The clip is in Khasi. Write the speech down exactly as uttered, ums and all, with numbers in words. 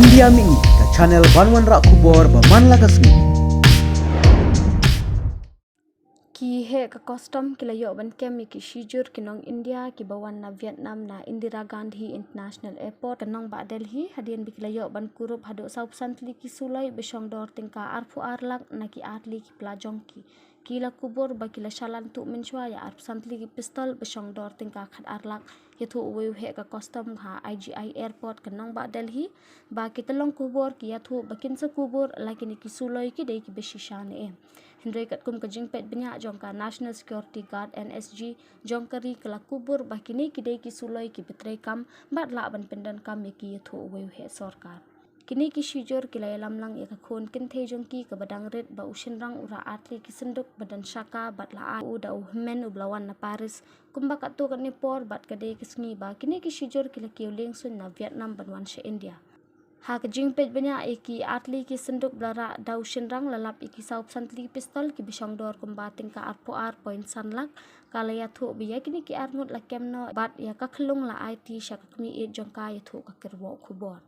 India Mini, ka channel ban wanrah khubor ba man la ka sngi. Ki heh ka custom ki la ïoh ban kem ïa ki shijur ki nong India ki ba wan na Vietnam na Indira Gandhi International Airport ka nongbah Delhi, hadien ba ki la ïoh ban kurup haduh saw phew san tylli ki suloi ba shong dor tyngka arphew ar lak na ki ar tylli ki pla jong ki. Ki la kubur ba ki la shalan tuh mynshuwa ïa arphew san tylli ki pistol ba shong dor tyngka khat ar lak. Ïathuh uwei u heh ka custom ha I G I Airport ka nongbah Delhi ba ki tyllong khubor ki ïathuh ba kin sa kubur la kine ki suloi ki dei ki ba shisha ne em. Hynrei katkum ka jingpeit bniah jong ka National Security Guard, N S G, jong ka ri ka la kubur ba kine ki dei ki suloi ki ba treikam bad lah ban pyndonkam ïa ki, ïathuh uwei u heh sorkar. Kine ki shijur ki la ïalam lang ïa ka khun kynthei jong ki ka ba dang rit ba u shynrang u rah ar tylli ki synduk ba don shaka bad la ai u da u hynmen u ba la wan na Paris kumba katto katne por bad ka dei ka sngi ba kine ki shijur ki la kiew lieng suiñ na Vietnam ban wan sha India. Ha ka jingpeit bniah ïa ki ar tylli ki synduk ba la rah da u shynrang la lap ïa ki saw phew san tylli ki pistol ki ba shong dor kumba tyngka arphew ar point san lak. Ka la ïathuh ba ïa kine ki ar ngut la kem noh bad ïa ka khyllung la aiti sha ka kmie ïeit jong ka, ïathuh ka kyrwoh khubor.